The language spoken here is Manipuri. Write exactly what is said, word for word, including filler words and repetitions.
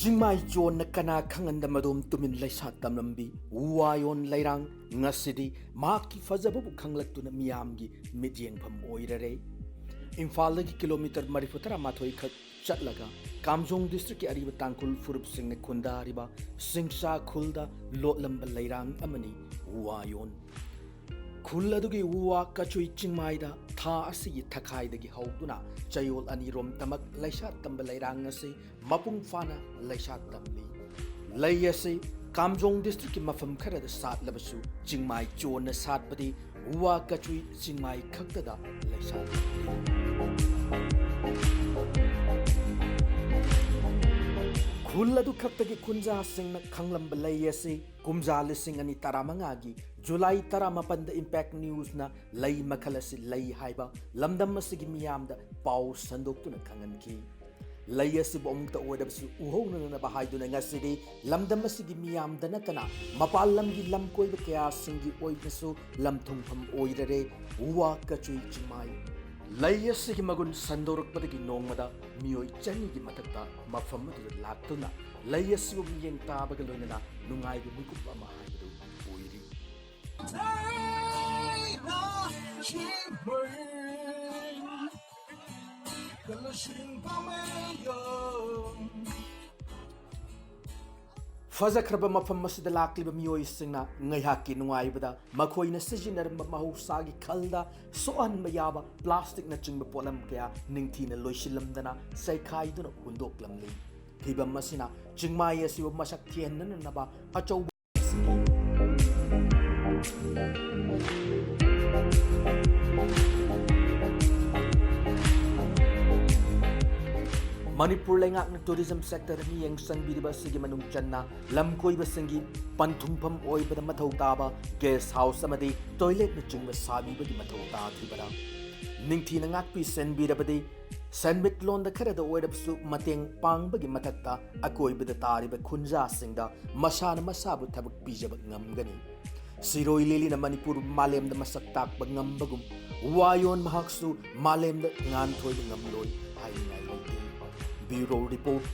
ꯆꯤꯡꯃꯥꯏ ꯆꯣꯟꯅ ꯀꯅꯥ ꯈꯪꯍꯟꯗ ꯃꯗꯣꯝ ꯇꯨꯃꯤꯟ ꯂꯩꯁꯥ ꯇꯝꯂꯝꯕꯤ ꯋꯥꯌꯣꯟ ꯂꯩꯔꯥꯡ ꯉꯁꯤꯗꯤ ꯃꯍꯥꯛꯀꯤ ꯐꯖꯕꯕꯨ ꯈꯪꯂꯛꯇꯨꯅ ꯃꯤꯌꯥꯝꯒꯤ ꯃꯤꯠꯌꯦꯡꯐꯝ ꯑꯣꯏꯔꯔꯦ꯫ ꯏꯝꯐꯥꯜꯗꯒꯤ ꯀꯤꯂꯣꯃꯤꯇꯔ ꯃꯔꯤꯐꯨ ꯇꯔꯥꯃꯥꯊꯣꯏ ꯈꯛ ꯆꯠꯂꯒ ꯀꯥꯝꯖꯣꯡ ꯗꯤꯁꯇ꯭ꯔꯤꯛꯀꯤ ꯑꯔꯤꯕ ꯇꯥꯡꯈꯨꯜ ꯐꯨꯔꯨꯞꯁꯤꯡꯅ ꯈꯨꯟꯗꯥꯔꯤꯕ ꯁꯤꯡꯁꯥ ꯈꯨꯜꯗ ꯂꯣꯠꯂꯝꯕ ꯂꯩꯔꯥꯡ ꯑꯃꯅꯤ ꯋꯥꯌꯣꯟ꯫ ꯈꯨꯜ ꯑꯗꯨꯒꯤ ꯎ ꯋꯥ ꯀꯆꯨꯏ ꯆꯤꯡꯃꯥꯏꯗ ꯊꯥ ꯑꯁꯤꯒꯤ ꯊꯈꯥꯏꯗꯒꯤ ꯍꯧꯗꯨꯅ ꯆꯌꯣꯜ ꯑꯅꯤꯔꯣꯝ ꯇꯃꯛ ꯂꯩꯁꯥ ꯇꯝꯕ ꯂꯩꯔꯥꯡ ꯑꯁꯤ ꯃꯄꯨꯡ ꯐꯥꯅ ꯂꯩꯁꯥ ꯇꯝꯂꯤ꯫ ꯂꯩ ꯑꯁꯤ ꯀꯥꯝꯖꯣꯡ ꯗꯤꯁꯇ꯭ꯔꯤꯛꯀꯤ ꯃꯐꯝ ꯈꯔꯗ ꯁꯥꯠꯂꯕꯁꯨ ꯆꯤꯡꯃꯥꯏ ꯆꯣꯟꯅ ꯁꯥꯠꯄꯗꯤ ꯎ ꯋꯥ ꯀꯆꯨꯏ ꯆꯤꯡꯃꯥꯏ ꯈꯛꯇꯗ ꯂꯩꯁꯥ ꯇꯝꯂꯤ꯫ ꯈꯨꯜ ꯑꯗꯨ ꯈꯛꯇꯒꯤ ꯈꯨꯟꯖꯥꯁꯤꯡꯅ ꯈꯪꯂꯝꯕ ꯂꯩ ꯑꯁꯤ ꯀꯨꯝꯖꯥ ꯂꯤꯁꯤꯡ ꯑꯅꯤ ꯇꯔꯥꯃꯉꯥꯒꯤ ꯖꯨꯂꯥꯏ ꯇꯔꯥꯃꯥꯄꯟꯗ ꯏꯝꯄꯦꯛ ꯅ꯭ꯌꯨꯁꯅ ꯂꯩ ꯃꯈꯜ ꯑꯁꯤ ꯂꯩ ꯍꯥꯏꯕ ꯂꯝꯗꯝ ꯑꯁꯤꯒꯤ ꯃꯤꯌꯥꯝꯗ ꯄꯥꯎ ꯁꯟꯗꯣꯛꯇꯨꯅ ꯈꯪꯍꯟꯈꯤ꯫ ꯂꯩ ꯑꯁꯤꯕꯨ ꯑꯃꯨꯛꯇ ꯑꯣꯏꯔꯕꯁꯨ ꯎꯍꯧꯅꯅꯕ ꯍꯥꯏꯗꯨꯅ ꯉꯁꯤꯗꯤ ꯂꯝꯗꯝ ꯑꯁꯤꯒꯤ ꯃꯤꯌꯥꯝꯗ ꯅꯠꯇꯅ ꯃꯄꯥꯟ ꯂꯝꯒꯤ ꯂꯝ ꯀꯣꯏꯕ ꯀꯌꯥꯁꯤꯡꯒꯤ ꯑꯣꯏꯅꯁꯨ ꯂꯝ ꯊꯨꯡꯐꯝ ꯑꯣꯏꯔꯔꯦ ꯎ ꯋꯥ ꯀꯆꯨꯏ ꯆꯤꯡꯃꯥꯏ꯫ ꯂꯩ ꯑꯁꯤꯒꯤ ꯃꯒꯨꯟ ꯁꯟꯗꯣꯔꯛꯄꯗꯒꯤ ꯅꯣꯡꯃꯗ ꯃꯤꯑꯣꯏ ꯆꯅꯤꯒꯤ ꯃꯊꯛꯇ ꯃꯐꯝ ꯑꯗꯨꯗ ꯂꯥꯛꯇꯨꯅ ꯂꯩ ꯑꯁꯤꯕꯨ ꯃꯤꯠꯌꯦꯡ ꯇꯥꯕꯒ ꯂꯣꯏꯅꯅ ꯅꯨꯡꯉꯥꯏꯕ ꯃꯤꯀꯨꯞ ꯑꯃ ꯍꯥꯏꯕꯗꯨ ꯑꯣꯏꯔꯤ꯫ ꯐꯖꯈ꯭ꯔꯕ ꯃꯐꯝ ꯑꯁꯤꯗ ꯂꯥꯛꯂꯤꯕ ꯃꯤꯑꯣꯏꯁꯤꯡꯅ ꯉꯥꯏꯍꯥꯛꯀꯤ ꯅꯨꯡꯉꯥꯏꯕꯗ ꯃꯈꯣꯏꯅ ꯁꯤꯖꯤꯟꯅꯔꯝꯕ ꯃꯍꯧꯁꯥꯒꯤ ꯈꯜꯗ ꯁꯣꯛꯍꯟꯕ ꯌꯥꯕ ꯄ꯭ꯂꯥꯁꯇꯤꯛꯅꯆꯤꯡꯕ ꯄꯣꯠꯂꯝ ꯀꯌꯥ ꯅꯤꯡꯊꯤꯅ ꯂꯣꯏꯁꯤꯜꯂꯝꯗꯅ ꯆꯥꯏꯈꯥꯏꯗꯨꯅ ꯍꯨꯟꯗꯣꯛꯂꯝꯂꯤ꯫ ꯐꯤꯕꯝ ꯑꯁꯤꯅ ꯆꯤꯡꯃꯥꯏ ꯑꯁꯤꯕꯨ ꯃꯁꯛ ꯊꯤꯍꯟꯅꯅꯕ ꯑꯆꯧꯕ ꯃꯅꯤꯄꯨꯔ ꯂꯩꯉꯥꯛꯅ ꯇꯨꯔꯤꯖꯝ ꯁꯦꯛꯇꯔꯗ ꯃꯤꯠꯌꯦꯡ ꯆꯪꯕꯤꯔꯤꯕ ꯑꯁꯤꯒꯤ ꯃꯅꯨꯡ ꯆꯟꯅ ꯂꯝ ꯀꯣꯏꯕꯁꯤꯡꯒꯤ ꯄꯟꯊꯨꯡꯐꯝ ꯑꯣꯏꯕꯗ ꯃꯊꯧ ꯇꯥꯕ ꯒꯦꯁ ꯍꯥꯎꯁ ꯑꯃꯗꯤ ꯇꯣꯏꯂꯦꯠꯅꯆꯤꯡꯕ ꯁꯥꯕꯤꯕꯒꯤ ꯃꯊꯧ ꯇꯥꯗ꯭ꯔꯤꯕꯔꯥ? ꯅꯤꯡꯊꯤꯅ ꯉꯥꯛꯄꯤ ꯁꯦꯟꯕꯤꯔꯕꯗꯤ ꯁꯦꯟꯃꯤꯠꯂꯣꯟꯗ ꯈꯔꯗ ꯑꯣꯏꯔꯕꯁꯨ ꯃꯇꯦꯡ ꯄꯥꯡꯕꯒꯤ ꯃꯊꯛꯇ ꯑꯀꯣꯏꯕꯗ ꯇꯥꯔꯤꯕ ꯈꯨꯟꯖꯥꯁꯤꯡꯗ ꯃꯁꯥꯅ ꯃꯁꯥꯕꯨ ꯊꯕꯛ ꯄꯤꯖꯕ ꯉꯝꯒꯅꯤ꯫ ꯁꯤꯔꯣꯏ ꯂꯤꯂꯤꯅ ꯃꯅꯤꯄꯨꯔ ꯃꯥꯂꯦꯝꯗ ꯃꯁꯛ ꯇꯥꯛꯄ ꯉꯝꯕꯒꯨꯝ ꯋꯥꯌꯣꯟ ꯃꯍꯥꯛꯁꯨ ꯃꯥꯂꯦꯝꯗ ꯉꯥꯟꯊꯣꯏꯕ ꯉꯝꯂꯣꯏ ꯍꯥꯏꯅꯤꯡꯉꯥꯏ ꯂꯩꯇꯦ꯫ Bureau report,